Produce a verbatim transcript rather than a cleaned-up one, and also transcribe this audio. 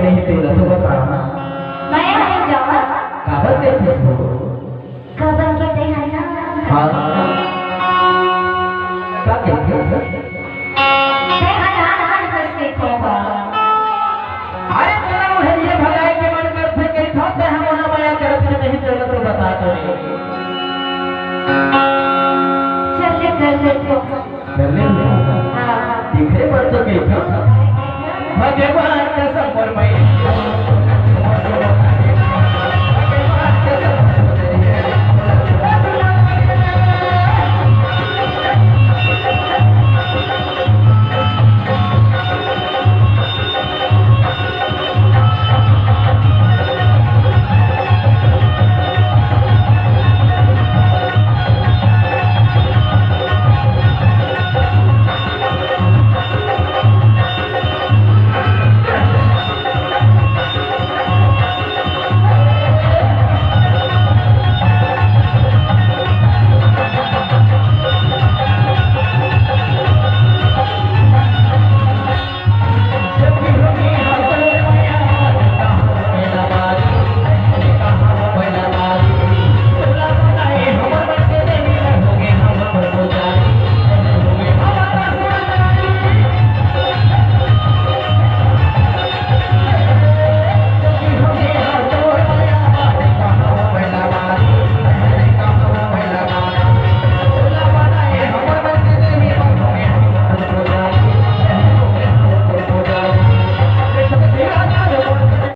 नहीं, तेला तो बता। मैं हरे जावा। काबर के थे वो? काबर के ते है ना? हाँ। का के थे? ते हरा हरा बस के थे बा। अरे, तेला उहे ये भलाई के मन करथे के था, ते हम ओला मया करत के नहीं, तेला तो बता तो रे। चल ले कर ले तो। कर ले ना। हाँ। दिखरे पर तो के था। भगे